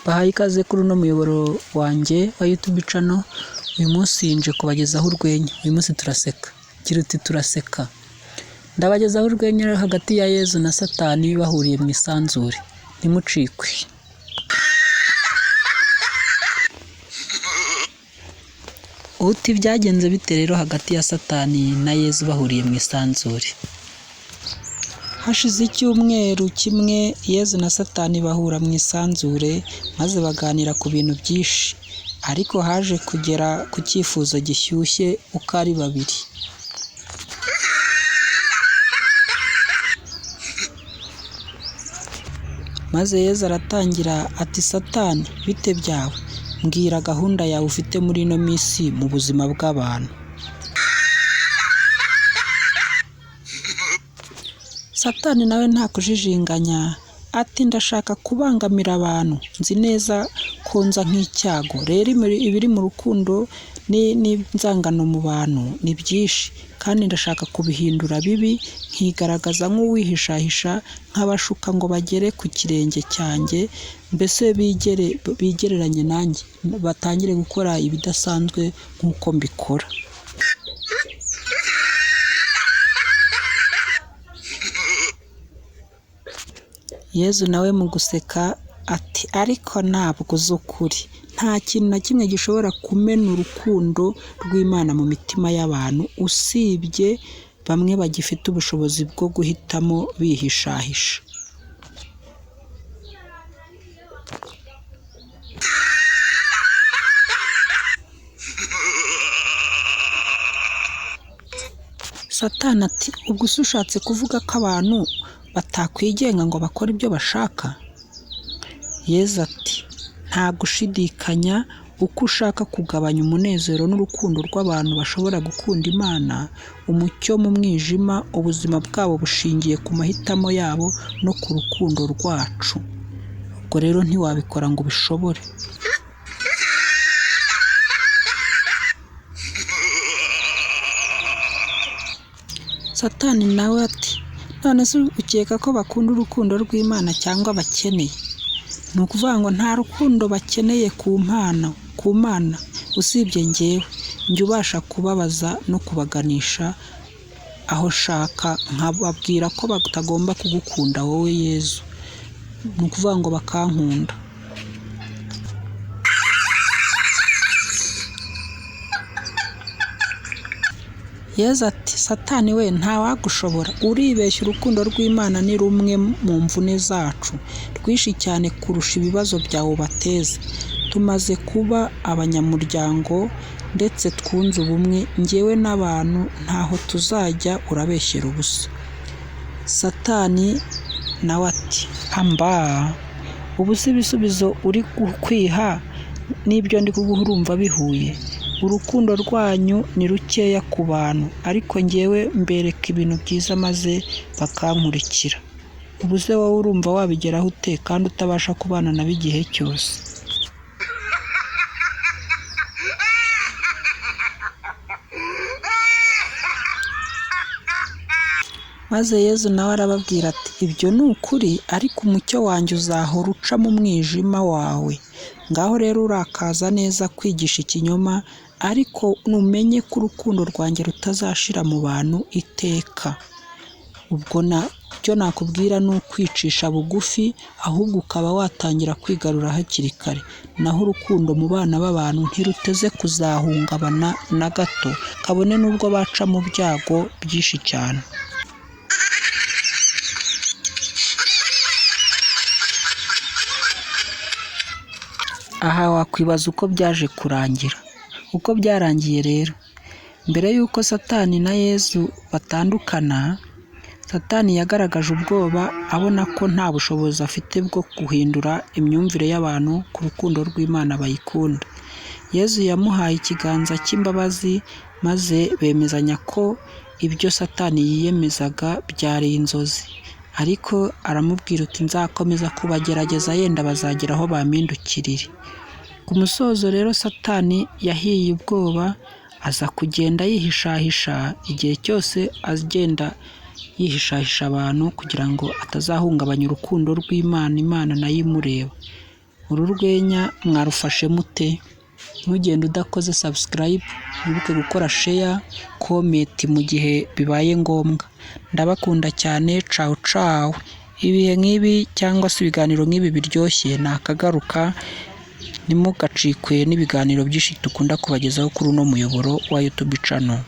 Bahaye ikaze kuri uno muyoboro wanjye wa YouTube channel. Uyu munsi nje kubagezaho urwenya. Uyu munsi turaseka. Gira uti turaseka. Ndabagezaho urwenya hagati ya Yezu na Satani bahuriye mu isanzure. Ntimucikwe. Uti byagenze bite rero hagati ya Satani na Yezu bahuriye mu isanzure? Hashize icyumweru kimwe Yezu na Satani bahura mu isanzure maze baganira ku bintu byinshi, ariko haje kugera ku cyifuzo gishyushye uko ari babiri. Maze Yezu aratangira ati Satani bite byawe? Mbwira gahunda yawe ufite muri ino minsi mu buzima bw'abantu. Satani nawe nta kujijinganya ati ndashaka kubangamira abantu, nzi neza ko nza nk'icyago, rero ibiri mu rukundo n'inzangano mu bantu ni byinshi, kandi ndashaka kubihindura bibi, nkigaragaza nk'uwihishahisha, nkabashuka ngo bagere ku kirenge cyanjye, mbese bigereranye nanjye, batangire gukora ibidasanzwe nk'uko mbikora. Yezu nawe mu guseka ati ariko ntabwo uzi ukuri, nta kintu na kimwe gishobora kumena urukundo rw'Imana mu mitima y'abantu usibye bamwe bagifite ubushobozi bwo guhitamo bihishahisha. Satani ati ubwo se ushatse kuvuga ko abantu batakwigenga ngo bakore ibyo bashaka? Yezu ati nta gushidikanya, uko ushaka kugabanya umunezero n'urukundo rw'abantu bashobora gukunda Imana, umucyo mu mwijima, ubuzima bwabo bushingiye ku mahitamo yabo no ku rukundo rwacu. Ubwo rero ntiwabikora ngo ubishobore. Satani nawe ati none se ukeka ko bakunda urukundo rw'Imana cyangwa bakeneye? Ni ukuvuga ngo nta rukundo bakeneye ku mpano, ku Mana usibye njyewe, njye ubasha kubabaza no kubaganisha aho nshaka, nkababwira ko batagomba kugukunda wowe Yezu. Ni ukuvuga ngo bakankunda. Yezu ati Satani we ntawagushobora, uribeshya, urukundo rw'Imana ni rumwe mu mvune zacu, rwinshi cyane kurusha ibibazo byawe ubateza. Tumaze kuba abanyamuryango ndetse twunze ubumwe, njyewe n'abantu ntaho tuzajya, urabeshyera ubusa. Satani nawe ati amba, ubu si ibisubizo uri kwiha n'ibyo ndi kuguha urumva bihuye? Urukundo rwanyu ni rukeya ku bantu, ariko njyewe mbereka ibintu byiza maze bakankurikira. Ubu se wowe urumva wabigeraho ute kandi utabasha kubana nabo igihe cyose? Maze Yezu nawe arababwira ati ibyo ni ukuri, ariko umucyo wanjye uzahora uca mu mwijima wawe. Ngaho rero urakaza neza kwigisha ikinyoma, ariko numenye ko urukundo rwanjye rutazashira mu bantu iteka. Ubwo icyo nakubwira ni ukwicisha bugufi, ahubwo ukaba watangira kwigarura hakiri kare. Naho urukundo mu bana b'abantu ntiruteze kuzahungabana na gato, kabone n'ubwo baca mu byago byinshi cyane. Aha wakwibaza uko byaje kurangira. Uko byarangiye rero, mbere y'uko Satani na Yezu batandukana, Satani yagaragaje ubwoba abona ko nta bushobozi afite bwo guhindura imyumvire y'abantu ku rukundo rw'Imana bayikunda. Yezu yamuhaye ikiganza cy'imbabazi maze bemezanya ko ibyo Satani yiyemezaga byari inzozi. Ariko aramubwira uti nzakomeza kubagerageza yenda bazagera aho bampindukirire. Ku musozo rero Satani yahiye ubwoba, aza kugenda yihishahisha igihe cyose agenda yihishahisha abantu kugira ngo atazahungabanya urukundo rw'Imana, Imana nayo imureba. Uru rwenya mwarufashe mute? Ntugende udakoze subscribe, wibuke gukora share, comment mu gihe bibaye ngombwa. Ndabakunda cyane, cawu cawu. Ibihe nk'ibi cyangwa se ibiganiro nk'ibi biryoshye nakagaruka, ntimugacikwe n'ibiganiro byinshi dukunda kubagezaho kuri uno muyoboro wa YouTube channel.